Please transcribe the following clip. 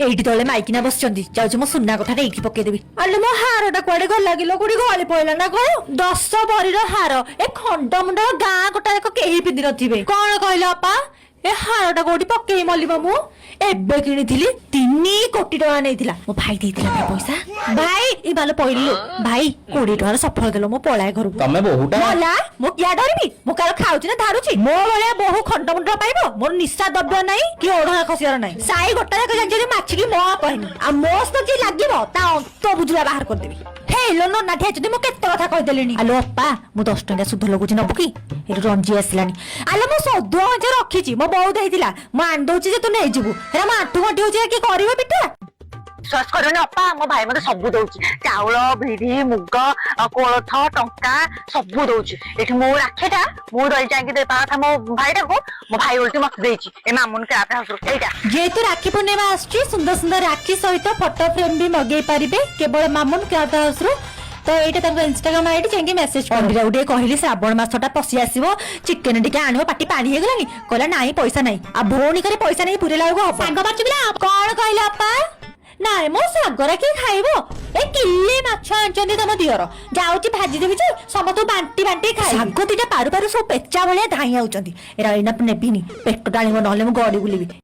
ଏଇଠି ତଳେ ମାଇକିନା ବସିଛନ୍ତି। ଯାଉଛି, ମୋ ସୁନା କଥାଟା ଏଇଠି ପକେଇଦେବି। ଆଲୋ, ମୋ ହାରଟା କୁଆଡେ ଗଲା କିଲୋ? କୋଉଠି ଗଳି ପଇଲା ନା କଣ? 10 ଭରିର ହାର, ଏ ଖଣ୍ଡ ମୁଣ୍ଡ ଗାଁ ଗୋଟା ଯାକ କେହି ପିନ୍ଧି ନଥିବେ। କଣ କହିଲ ଅପା? ଏ ହାରଟା କୋଉଠି ପକେଇ ମଲିବ? ମୁଁ ଏବେ କିଣିଥିଲି, 3 କୋଟି ଟଙ୍କା ନେଇଥିଲା। ମୋ ଭାଇ ଦେଇଥିଲା ତା ପଇସା। ଭାଇ, ଏ ବାଲ ପଇଲୁ। ଭାଇ, 20 ଟଙ୍କାର ସଫଳ ଦେଲ, ମୁଁ ପଳାଏ ଘରକୁ। ତମେ ବୋହୁଟା। ମଲା, ମୁଁ କିଆ ଡରିବି? ମୁଁ କାହାର ଖାଉଛି ନା ଧାରୁଛି? ମୋ ଭଳିଆ ବୋହୁ ଖଣ୍ଡ ମୁଣ୍ଡ ପାଇବ? ମୋର ନିଶା ଦ୍ରବ୍ୟ ନାହିଁ କି ଓଢଣା ଖସିବାର ନାହିଁ। ସାଇ ଗୋଟା ଯାକ ଜାଣିଛନ୍ତି, ମାଛିକି ମୋ କହିନି। ଆଉ ମୋ ସହିତ ଯିଏ ଲାଗିବ, ତା ଅନ୍ତ ବୁଜୁଳା ବାହାର କରିଦେବି। ହେଇ ଲୋ, ନନା ଠିଆ ହେଇଛନ୍ତି, ମୁଁ କେତେ କଥା କହିଦେଲିଣି। ଆଲୋ ଅପା, ମୁଁ 10 ଟଙ୍କା ସୁଧ ଲଗୁଛି, ନବୁ କି? ଏଠୁ ରଞ୍ଜି ଆସିଲାଣି। ଆଲୋ, ମୁଁ ସଦୁଆ ଗଞ୍ଜ ରଖିଛି, ମୋ ବୋଉ ଦେଇଥିଲା। ମୁଁ ଆଣି ଦଉଛି ଯେ ତୁ ନେଇଯିବୁ। ହେରା ମୋ ଆଣ୍ଠୁ ଗଣ୍ଠି ହଉଛି, କି କରିବ ପିଠା? ବିଶ୍ୱାସ କରିବନି ଅପା, ମୋ ଭାଇ ମତେ ସବୁ ଦଉଛି। ଚାଉଳ, ବିରି, ମୁଗ, କୋଳଥ, ଟଙ୍କା ସବୁ ଦଉଛି। ଏଠି ମୋ ରାକ୍ଷୀଟା ମୁଁ ଦଇ ଯାଇକି ଦେବା କଥା ମୋ ଭାଇଟାକୁ, ମୋ ଭାଇ ଓଲଟି ମତେ ଦେଇଛି ଏ ମାମୁନ କ୍ରାଫ୍ଟ ହାଉସ ଏଇଟା। ଯେହେତୁ ରାକ୍ଷୀ ପୂର୍ଣ୍ଣିମା ଆସୁଛି, ସୁନ୍ଦର ସୁନ୍ଦର ରାକ୍ଷୀ ସହିତ ଫଟୋ ଫ୍ରେମ୍ ବି ମଗେଇ ପାରିବେ କେବଳ ମାମୁନ କ୍ରାଫ୍ଟ ହାଉସ ରୁ। ତ ଏଇଟା ତାଙ୍କ ଇନଷ୍ଟାଗ୍ରାମ ଆଇଡି, ଯାଇକି ମେସେଜ। ପଣ୍ଡିରାକୁ ଟିକେ କହିଲି, ଶ୍ରାବଣ ମାସଟା ପଶି ଆସିବ, ଚିକେନ ଟିକେ ଆଣିବ, ପାଟି ପାଣି ହେଇଗଲାଣି। କହିଲା ନାଇଁ, ପଇସା ନାହିଁ। ଆଉ ଭଉଣୀ କରି ପଇସା ନେଇ ପୁରେଇଲା ବେଳକୁ ହବ। ସାଙ୍ଗ ମାରୁଛୁ ପିଲା। କଣ କହିଲ ଅପା? ନାଇଁ, ମୋ ଶାଗରା କିଏ ଖାଇବ? ଏ କିଲେ ମାଛ ଆଣିଛନ୍ତି ତମ ଦିଅର, ଯାଉଛି ଭାଜି ଦେବି ଯେ ସମସ୍ତଙ୍କୁ ବାଣ୍ଟି ବାଣ୍ଟି ଖାଇ। ଶାଗ ଦିଟା ପାରୁ ପାରୁ ସବୁ ପେଚା ଭଳିଆ ଧାଇଁ ଆଉଛନ୍ତି। ଏରା ଏଇନା ନେବିନି, ପେଟ ଟାଣିବ, ନହେଲେ ମୁଁ ଗଡି ବୁଲିବି।